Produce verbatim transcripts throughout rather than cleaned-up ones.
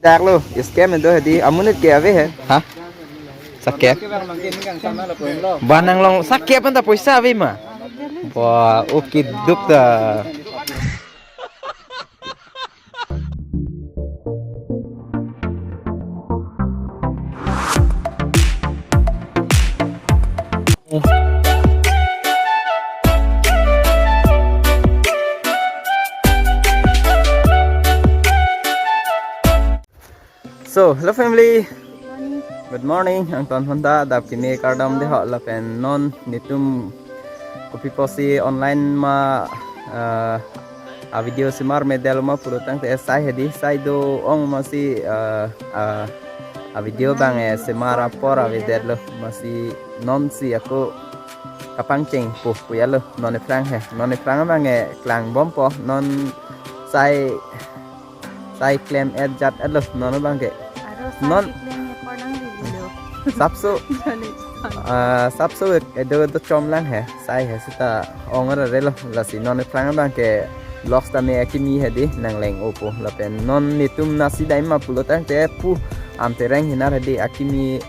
Dak lo, scam do hedi, amonit ke ave he. Ha? Sakep. Ba nanglong sakep anta poisa ave ma. Wah, oke duk ta. So, hello family. Good morning. Angton phonta dap kine kardom de ho lapen non netum kopi pusi online ma, eh, a video semar medel ma pulo tangte sai hedi sai do-ong masi, eh, eh, a video abang, eh, semar apor avedetlo masi non si ako kapangcheng po puya lo non aphrang he non aphrang abang, eh, klangbompo non sai sai klem-et jat-et lo non abang ke. Aro non sai klem-et apor nang rilo. Sapso. Jale. Ah, sapso edo edo chomlang he, sai he sita ong arare lo, lasi non aphrang abang ke vlogs tame akimi hedi nangleng-o po lapen non netum nasi dai ma pulo tangte pu Amtereng hinar hedi akimi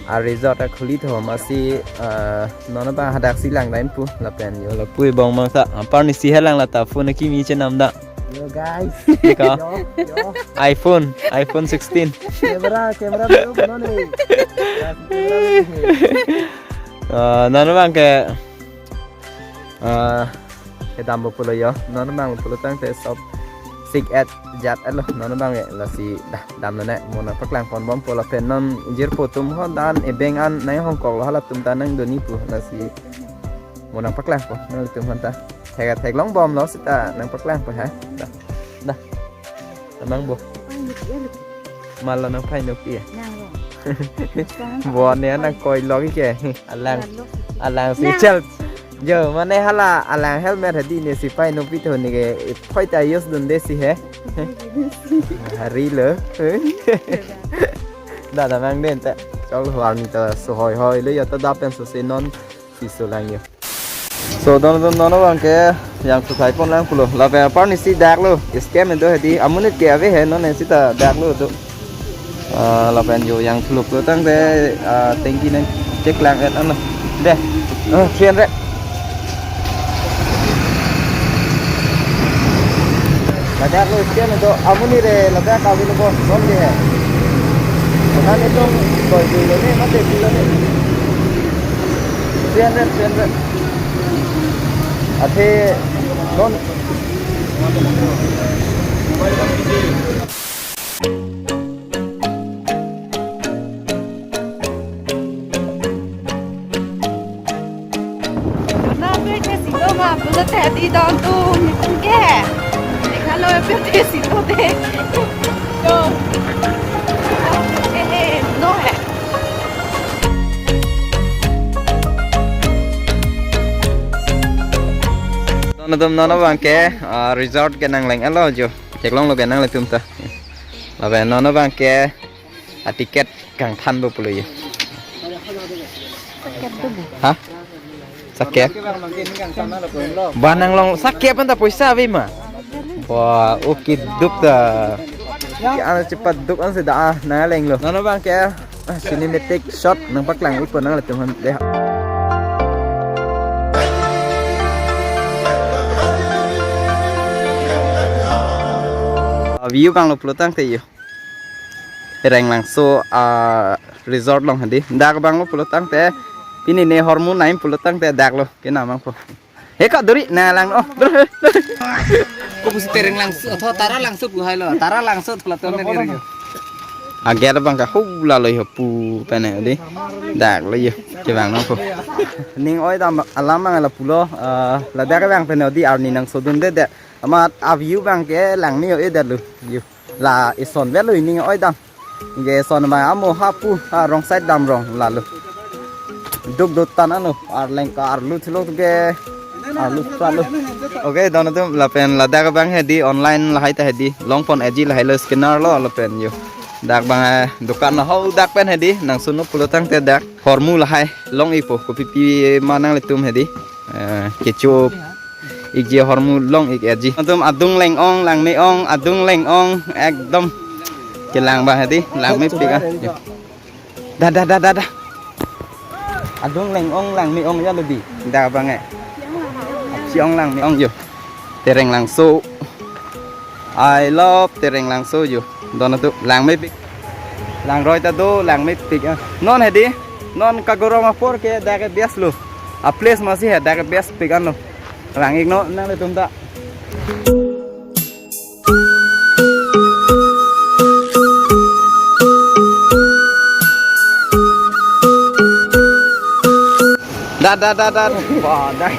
a resort akhuli tho masi, ah, non abang hadak si lang dai pu lapen yo lapu ebong bang sa apar ni si helang lata phone akimi chenam da. Yo guys. Ika? Yo, yo. iPhone, iPhone sixteen. Camera, camera baru puno ni. Camera baru ni. Ah, non abang ke, ah, kedampo pulo yo. Non abang pulo tangte sop sik-et jat-et lo. Non abang ke lasi dah damlo ne. Mo nangpaklang ponbompo lapen non jirpo atum ho dan ebeng an nai hongkok lo halatum ta nangdoni pu lasi. Mo nangpaklangpo nanglitum aphan ta. Thek theklongbomlo sita nangpaklangpo ha. Dah. Dah. Damnang bo. Painokji, eh, lo. Malo nangpainokji, eh? Nang lo. Bo ne nangkoi lo ke. Alang. Alang si chel. Jo, mane hala alang helmet hedi ne si painokpi tho ne ke. Phoi ta use dunde si he. Hari lo. Dah damnang den ta. Chok lo arni ta suhoi hoi lo ya ta da pen so se non. Si so lang yo. So, don don don abang ke yang susai ponlang pulo. Lapen apar ni si dak lo. Scam do hedi. Amonit ke ave he non sita dak lo do. Ah, lapen yo yang pulo pulo tangte, ah, tengki nangcheklang-et ano. Deh. Oh, three hundred. Ladak lo scam do amonit re ladak kami lo bos non de he. Kona netum koi dui lo ne mate dui lo ne. Three hundred, three hundred. Athe non. Na pe ke si lo ma pulo te di don tu ni pun ke. Ni ka lo pe te si lo de. Yo. Eh, eh, no he. Don atum non abang ke, ah, resort ke nangleng-et lo jo. Theklonglo ke nanglitum ta. Lapen non abang ke a ticket kangthan bo pulo yo. Sakep do bo. Ha? Sakep? Ba nanglong sakep anta poisa ave ma. Wah, oke duk ta. Ana cepat duk an si da, ah, nangleng lo. Non abang ke, ah, cinematic shot nangpaklang ipo nanglitum aphan de. Ah, view abang lo pulo tangte yo. Renglangso, ah, resort along hedi. Dak abang lo pulo tangte. Pini ne hormu naim pulo tangte dak lo. Kena mang po. He ka duri na lang oh. Ko pusi Renglangso, tho Taralangso pu hai lo. Taralangso thula to ne diri. Ager abang ka hula lo yo pu pene di. Dak lo yo. Kevang nang po. Ning oi dam alam mang la pulo, ah, ladak abang pene di arni nangsodunde de. Amat a view abang ke lang ni yo e de lo. Yo. La ison velo ining oi dam. Ge son ma amo hapu ha wrong side dam rong lalo. Duk duk tan ano arleng ka arlu thilo ke arlu thalo. Oke, don atum lapen ladak abang hedi online lahai ta hedi. Long pon eji lahai lo scanner lo lapen yo. Dak abang, eh, dukan ho dak pen hedi nangsun-o pulo tangte dak. Hormu lahai long ipo kopipi ma nanglitum hedi. Eh, kecho ikji hormu long ik eji. Atum adung leng-ong, langme-ong, adung leng-ong, ekdom Kelang abang hedi, langmepik ah. Yo. Dah, dah, dah, dah, dah. Adung lang-ong, langme-ong ya lo di. Dak abang eh. Aphi-ong langme-ong yo. Tereng Langso. I love Tereng Langso yo. Don atum langmepik. Langroi ta do langmepik ah. Non hedi. Non kagorom apor ke dak ke best lo. A place masi he dak ke best pik anlo. Rang-ik non nanglitum ta. Dah, dah, dah, dah. Wah, dah.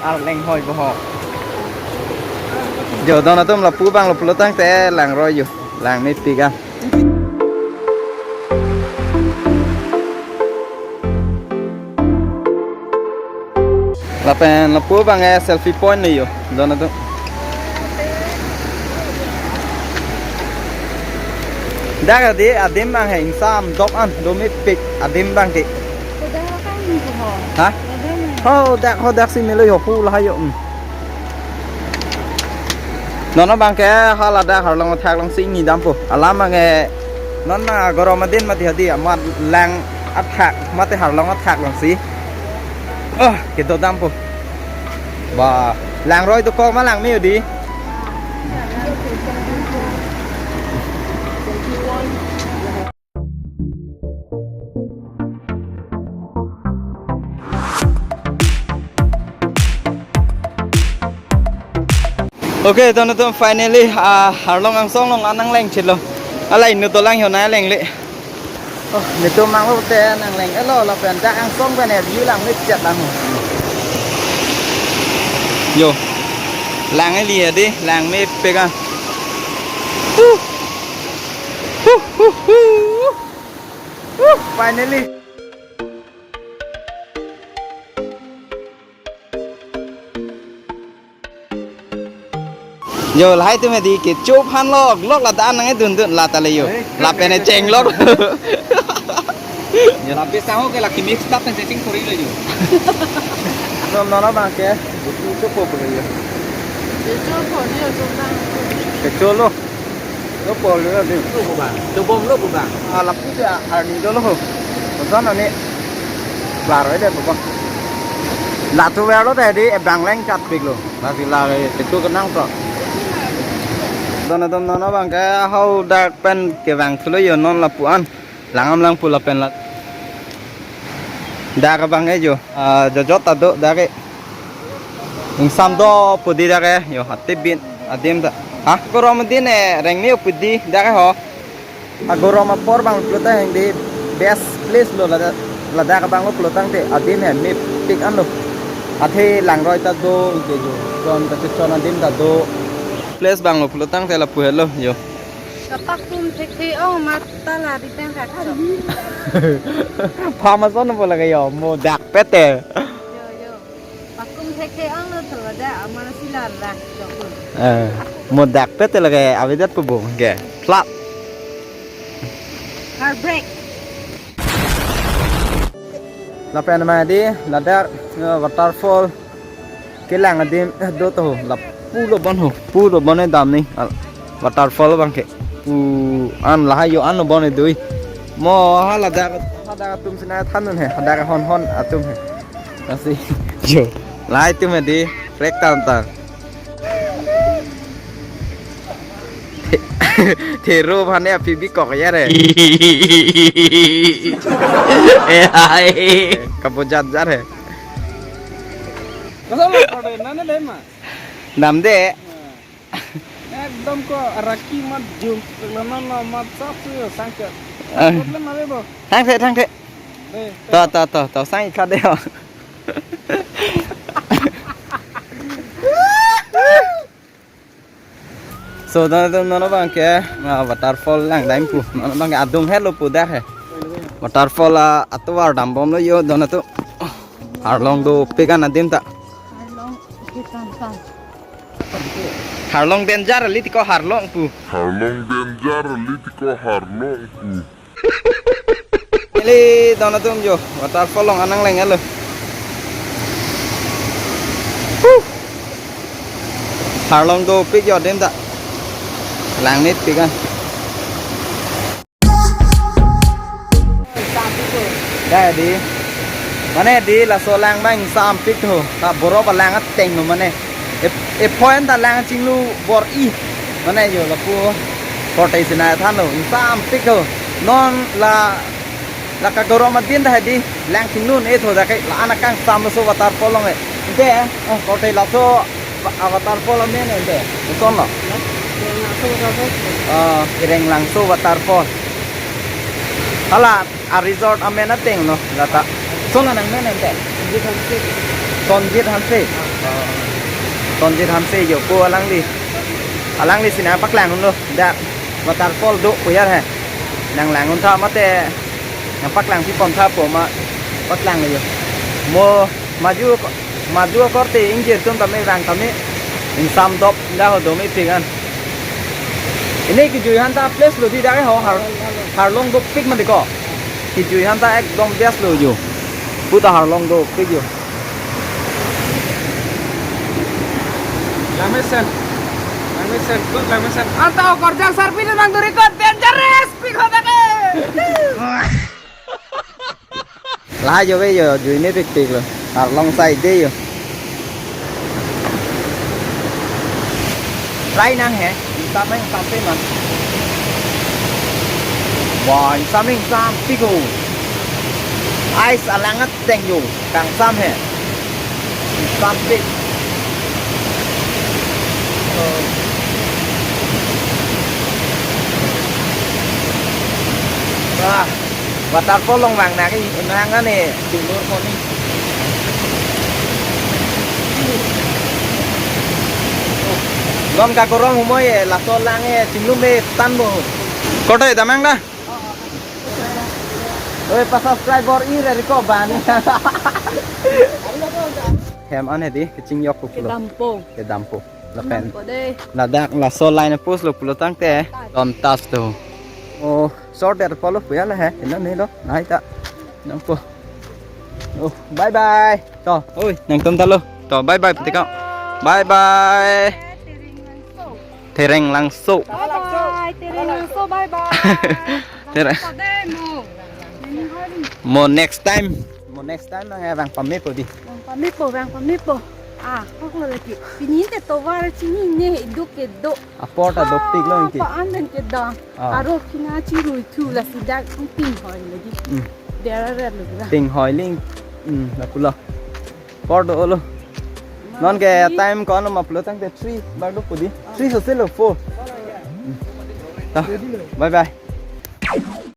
Arleng hoi boho. Jo, don atum lapu abang lapu lo tangte langroi yo. Langmepik ah. Lapen lapu abang eh selfie point lo yo. Don atum. Dak hedi adim abang he ingsam dok an do mepik adim abang ke. Sudah makan ni ho. Hah? Sudah makan. Oh, dak ho dak si melo yo hu lahai yo. Hmm. Non abang ke hala dak harlong athak alongsi ingni dampo. Alam abang eh non ma gorom adin mati hedi amat lang athak mate harlong athak alongsi. Oh, kedo dampo. Ba, langroi dokok ma langme yo di. Okay, don atum finally, ah, harlong angsong along an nangleng chitlo. Alai nu dolang ho nangleng le. Oh, netum manglo te nangleng elo lapen dak angsong pen view langmechet lang. Yo. Lang eli ya de, langmepik ah. Huh. Huh, huh, huh. Huh, finally. Yo, lahai atum hedi kecho aphan lok lok la dan nangdun dun la ta le yo. Eh, lapen eh chenglok. Ya, lapi sango ke laki mix tap pen checking kori le yo. Nom nono abang ke. Buku chopo pule yo. Kecho po ni yo chobang. Kecho lo. Chopo lo ni. Lo ko bang. Chobom lo ko bang. Ah, lapu si arni dolo ho. Koson ani. Klaro ide ko bang. Latu verlo tadi, eh, bang leng chatpiklo. Lasi lagi itu kenang to. Don atum nono abang ke hau dak pen kevang thulo yo non lapu an. Langam lang pu lapen la. Dak abang ke yo. Ah, jojot ta do dak ke. Ingsam do pu di dak ke. Yo, hati bin adim ta. Ha? Gorom adin eh rengme pu di dak ke ho. Agorom apor abang pulo tangte best place lo ladak, ladak abang lo pulo tangte adim he mepik anlo. Athe langroi ta do ingke jo. Chon ta chon adim ta do. Place abang lo pulo tangte lapu helo yo. Kapakum thekthe ong mat ta la di pen kak chok. Pharmason po lake yo mo dak pete. Yo, yo. Pakum thekthe ong lo tho ada amar si la rak jok. Eh, mo dak pete lake avedet pu bung ke. Plat. Car brake. Lapen ma di ladak, eh, waterfall. Kelang adim, eh, do to lapu lo bon ho. Pu lo bon eh dam ni. Al-, waterfall abang ke. Pu an lahai yo an lo bon eh dui. Mo ha ladak, hadak atum sina thanun he. Hadak hon hon atum he. Lasi yo, lahai atum hedi, prek tam tam. Thero mane aphi bikok ya re. Eh, hai. Kabojan jar he. Koson lo pade nane le ma. Dam de. Ekdom ko araki mat jum, lama ma mat sap tu yo sangkat. Ah. Problem ave bo. Thangthe, thangthe. Be, To, to, to, to, sang ikha de ho. So, don atum nono abang ke, ah, waterfall langdam pu. Nono abang ke adung helo pu dak he. Waterfall, ah, atovar dambom lo yo don atum. Harlong dopik an adim ta. Harlong kitan tan. Harlong danger li tiko harlong pu. Harlong danger li tiko harlong pu. Ili don atum yo, waterfall along an nangleng lo. Huh. Harlong dopik yo adim ta. Langmepik an. Dei, dei. Mane dei, laso lang abang ingsampik tho. Ta borop alang ateng lo mane. E, e point ta lang chinglu bor-i. Mane jo lapu korte Sinai than lo, ingsampik tho. Non la, la kagorom adin ta dei, lang chinglu un-e tho dak ke, la-an akangsam laso waterfall along e. Ante, oh, korte laso wa-, a waterfall amen ante. Lason lo. Irenglangso waterfall. Ah, Irenglangso waterfall. Hala, a resort amen ateng lo, lata. Lason lo nangmen ante. Sonjit Hanse. Sonjit Hanse jo pu alangli. Alangli si nangpaklang lo. Dak waterfall do pu ya he. Nanglang un tha mate. Nangpaklang si pon tha po ma paklang jo. Mo maju ko-, maju korte ingjir atum tame vang tame. Ingsam dop dak ho dome pik an. Pini kejui aphan ta best lo dei dak ke ho har, harlong dopik mati ko. Kejui aphan ta ekdom best lo jo. Puta harlong dopik jo. Langmesen. Langmesen, good langmesen. Anta okorjang sarpi nang duri ko dangerous pik ho dak ke. Lahai jo ve jo, jui me pikpik lo. Harlong side dei jo. Try nang he, ingsamang ingsampik man. Wah, ingsamang ingsampik ho. Ice alang ateng jo, kangsam he. Ingsampik. Wah. Waterfall along vang nang ke, nang ane, chinglur koni. Non kagorom humoi e, laso lang e, chinglu me tan bo. Korte damnang da? Oi, pa-subscribe bor-i re ko bani. Hem an he dei, kachingjok pulo. Kedampo. Kedampo. Lapen. Kedampo dei. Ladak laso line post lo pulo tangte. Tontas to. Oh, short der polo puya la he. Ina ne lo. Nai ta. Nangpo. Oh, bye bye. To, oi, nangtum ta lo. To, bye bye, pati ka. Bye bye. Tereng Langso. Bye bye, Tereng Langso, bye bye. Tereng. Bang pade mo. Mo next time. Mo next time nang vang pamepo dei. Vang pamepo, vang pamepo. Ah, kok lo lagi. Pini te tovar chinine, iduk kedo. Apor ta dopik lo ingti. Pa-an pen kedam. Ah. Aro pina chirui thu lasi dak ping hoi lagi. Hmm. Dera rer lagi. Ping hoi ling. Hmm, lapu lo. Apor do lo. Non ke time ko-an ma pulo tangte three bak do pu dei. Three so se lo four. Hmm. Ta. Bye bye.